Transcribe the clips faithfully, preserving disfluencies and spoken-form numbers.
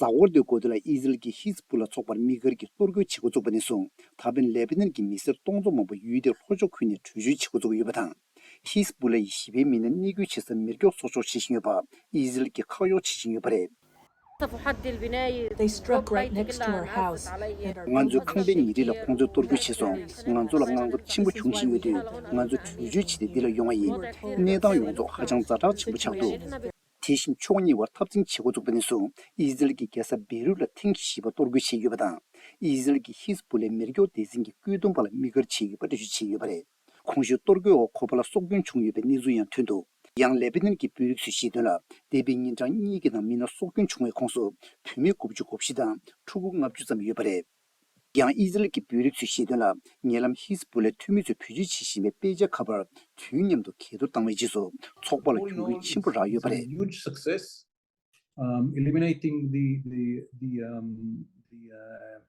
ཟླ་བ་འདིའི་འགོ་སྟོད་ལ་ཨི་ཟི་རལ་གྱིས་ཧི་ཟི་བུ་ལ་ཚོགས་པར་དམིགས་བཀར་གྱིས་གཏོར་རྒོལ་བྱེད་འགོ་བཙུགས་པ་ནས་བཟུང་ད་ཕན་ལེ་པི་ནན་གྱི་མི་སེར་སྟོང་ཚོ་མང་པོ་ཡུལ་དེའི་ལྷོ་ཕྱོགས་ཁུལ་ནས་བྲོས་བྱོལ་བྱེད་འགོ་བཙུགས་ཡོད་པ་དང་། ཧི་ཟི་བུ་ལ་ཡི་ཞི་བའི་མི་སྣ་གནས་སྐོར་བྱེད་སར་མེ་སྒྱོགས་གསོག་འཇོག་བྱེད་བཞིན་ཡོད་པ་ཨི་ཟི་རལ་གྱིས་ཁག་གཡོགས་བྱེད་བཞིན་ཡོད་པ་རེད། They struck right next to our house and are ང་ཚོའི་ཁང་པའི་ཉེ་འཁྲིས་ལ་ཁོང་ཚོས་གཏོར་རྒོལ་བྱས་སོང་། ང་ཚོ་ལ་དངངས་འཚབ་ཆེན་པོ་བྱུང་བཞིན་ཡོད་དུས་ང་ཚོ་བྲོས་བྱོལ་བྱས་ཏེ་འདི་ལ་ཡོང་བ་ཡིན། གནས་སྟངས་ཡོངས་རྫོགས་ཧ་ཅང་ཛ་དྲག་ཆེན་པོ་ཆགས་འདུག་དེ་བཞིན་ཕྱོགས་གཉིས་བར་འཐབ་འཛིང་བྱེད་འགོ་བཙུགས་པ་ནས་བཟུང་ཨི་ཟི་རལ་གྱིས་རྒྱལ་ས་བེ་རུད་ལ་ཐེངས་བཞི་པ་གཏོར་རྒོལ་བྱས་ཡོད་པ་དང་། ཨི་ཟི་རལ་གྱིས་ཧི་ཟི་བུ་ལའི་མེ་སྒྱོགས་སྡེ་ཚན་གྱི་བཀོད་འདོམས་པ་ལ་དམིགས་བཀར་བྱས་ཡོད་པ་འགྲེལ་བརྗོད་བྱས་ཡོད་པ་རེད། གོང་ཞུས་གཏོར་རྒོལ་འོག་ཁོ་པ་ལ་སྲོག་སྐྱོན་བྱུང་ཡོད་པའི་གནས་ཚུལ་ཡང་ཐོན་འདུག་ཡང་ལེ་པི་ནན་གྱི་དཔོན་རིགས་ཚོས་བཤད་དོན་ལ། འདས་པའི་ཉིན་གྲངས་གཉིས་ཀྱི་ནང་མི་སྣ་སྲོག་སྐྱོན་བྱུང་བའི་ཁོངས་སུ་བུད་མེད་དགུ་བཅུ་གོ་བཞི་དང་ཕྲུ་གུ་ལྔ་བཅུ་ཙམ་ཡོད་པ་རེད། ཡང་ཨི་ཟི་རལ་གྱི་དཔོན་རིགས་ཚོས་བཤད་དོན་ལ། ཉེ་ལམ་ཧི་ཟི་བུ་ལའི་འཐུས་མི་ཚོས་བེད་སྤྱོད་བྱེད་བཞིན་པའི་དཔེ་ཆའི་ཁ་པར་དུས་མཉམ་དུ་གས་གཏོར་བཏང་བའི་རྗེས་སུ་ཚོགས་པ་ལ་གྱོང་གུན་ཆེན་པོ་རག་ཡོད་པ་རེད། Huge success, um, eliminating the the the um, the uh,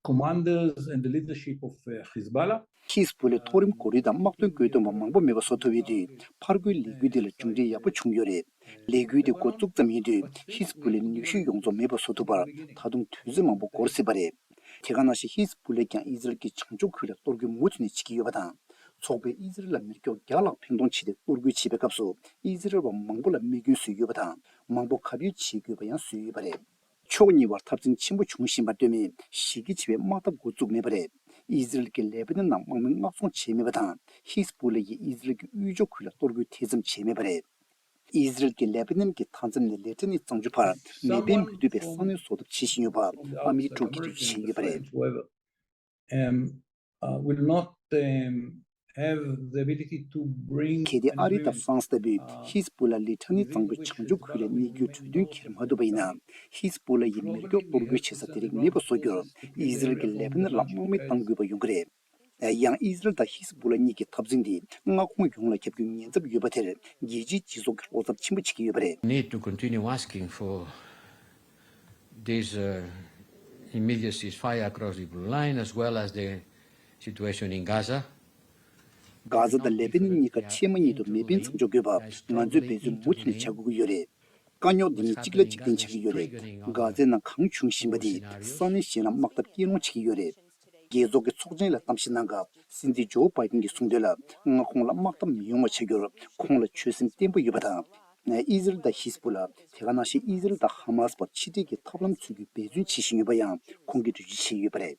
commanders and the leadership of uh, Hezbollah. ཧི་ཟི་བུ་ལའི་མཐོ་རིམ་འགོ་ཁྲིད་དང་དམག་དོན་བཀོད་འདོམས་པ་མང་པོ་མེད་པ་བཟོ་ཐུབ་ཡོད་དུས། ཕར་རྒོལ་ལས་འགུལ་འདི་ལ་མཇུག་འབྲས་ཡག་པོ་བྱུང་ཡོད་རེད། ལས་འགུལ་འདི་འགོ་བཙུགས་ཙམ་ཡིན་དུས་ཧི་ཟི་བུ་ལའི་ནུས་ཤུགས་ཡོངས་རྫོགས་མེད་པ་བཟོ་ཐུབ་པར་ད་དུང་དུས་ཚོད་མང་པོ་འགོར་སྲིད་པ་རེད། དེ་ག་ནང་བཞིན་ཧི་ཟི་བུ་ལའི་ཀྱང་ཨི་ཟི་རལ་གྱི་བྱང་ཕྱོགས་ཁུལ་ལ་གཏོར་རྒོལ་མུ་མཐུད་ནས་བྱེད་ཀྱི་ཡོད་པ་དང་། ཚོགས་པས་ཨི་ཟི་རལ་ལ་མེ་སྒྱོགས་བརྒྱ་ལྷག་འཕེན་གཏོང་བྱས་ཏེ་གཏོར་རྒོལ་བྱེད་པའི་སྐབས་སུ་ཨི་ཟི་རལ་བ་མང་པོ་ལ་རྨས་སྐྱོན་བཟོས་ཡོད་པ་དང་། མང་པོ་གབ་གཡུག་བྱེད་དགོས་པ་ཡང་བཟོས་ཡོད་པ་རེད། ཕྱོགས་གཉིས་བར་འཐབ་འཛིང་ཆེན་པོ་འབྱུང་བཞིན་པར་ལྟོས་མེད་གཞི་རྒྱ་ཆེ་བའི་དམག་འཐབ་འགོ་བཙུགས་མེད་པ་རེད། ཨི་ཟི་རལ་གྱིས་ལེ་པི་ནན་ནང་དམག་མི་མངགས་ཚོང་བྱས་མེད་པ་དང་། ཧི་ཟི་བུ་ལ་ཡིས་ཨི་ཟི་རལ་གྱི་དབུས་ཕྱོགས་ཁུལ་ལ་གཏོར་རྒོལ་དེ་ཙམ་བྱས་མེད་པ་རེད། ཨི་ཟི་རལ་གྱིས་ལེ་པི་ནན་གྱི་མཐའ་མཚམས་ནས་ལི་ཊ་ནི་གཙང་ཆུ་བར་མེ་འཕེན་མི་ཐུབ་པའི་ས་གནས་བཟོ་ཐབས་བྱེད་བཞིན་ཡོད་པ་ཨ་མིའི་ཀྲུའུ་གིས་འགྲེལ་བརྗོད་བྱས་ཡོད་པ་རེད། Um, uh, will not um, have the ability to bring གལ་ཏེ་ཨ་རི་དང་ཧྥ་རན་སི་ལྟ་བུས་ཧི་ཟི་བུ་ལ་ལི་ཊ་ནི་གཙང་པོའི་བྱང་ཕྱོགས་ཁུལ་ལ་གནས་རྒྱུའི་གྲོས་མཐུན་འཁྱེར་མ་ཐུབ་པ་ཡིན་ན། ཧི་ཟི་བུ་ལ་ཡིས་མེ་སྒྱོགས་གཏོར་རྒོལ་བྱེད་ས་དེ་རིགས་མེད་པ་བཟོ་རྒྱུར་ཨི་ཟི་རལ་གྱིས་ལེ་པི་ནན་ལ་དམག་མི་གཏང་དགོས་པ་ཡོང་གི་རེད། ཡང་ཨི་ཟི་རལ་དང་ཧི་ཟི་བུ་ལ་གཉིས་ཀྱི་འཐབ་འཛིང་འདི་མངའ་ཁོངས་ཡོངས་ལ་ཁྱབ་རྒྱུའི་ཉེན་ཚབས་ཡོད་པ་དེར་རྒྱལ་སྤྱིའི་སྤྱི་ཚོགས་ཀྱིས་བློ་འཚབ་ཆེན་པོ་བྱེད་ཀྱི་ཡོད་པ་རེད། Need to continue asking for this uh, immediate ceasefire across the blue line as well as the situation in Gaza. གྷ་ཛ་དང་ལེ་པི་ནན་གཉིས་ཀ་ཕྱེད་མ་ཉིད་དུ་མེ་འཕེན་མཚམས་འཇོག་དགོས་པ་ང་ཚོས་འབད་བརྩོན་མུ་མཐུད་ནས་བྱ་དགོས་ཀྱི་ཡོད་རེད། དཀའ་རྙོག་འདི་ནི་གཅིག་ལ་གཅིག་བརྟེན་ཆགས་ཀྱི་ཡོད་རེད། གྷ་ཛའི་ནང་གང་བྱུང་བཞིན་པ་འདིས་ས་གནས་གཞན་ལ་དམག་འཐབ་སྐྱེལ་སློང་བྱེད་ཀྱི་ཡོད་རེད། རྒྱལ་ཚོགས་ཀྱི་ཚོགས་ཆེན་ལ་གཏམ་བཤད་གནང་སྐབས་སྲིད་འཛིན་ཇོ་བྷའི་ཏིན་གྱིས་གསུངས་དོན་ལ། མངའ་ཁོངས་ལ་དམག་འཐབ་མི་ཡོང་བ་བྱ་རྒྱུར་ཁོང་ལ་ཆོད་སེམས་བརྟན་པོ་ཡོད་པ་དང་། ཨི་ཟི་རལ་དང་ཧི་ཟི་བུ་ལ། དེ་ག་ནང་བཞིན་ཨི་ཟི་རལ་དང་ཧ་མ་སི་བར་ཕྱི་འབྲེལ་གྱི་ཐབས་ལམ་འཚོལ་རྒྱུའི་འབད་བརྩོན་བྱེད་བཞིན་ཡོད་པ་ཡང་ཁོང་གིས་འགྲེལ་བརྗོད་བྱས་ཡོད་པ་རེད།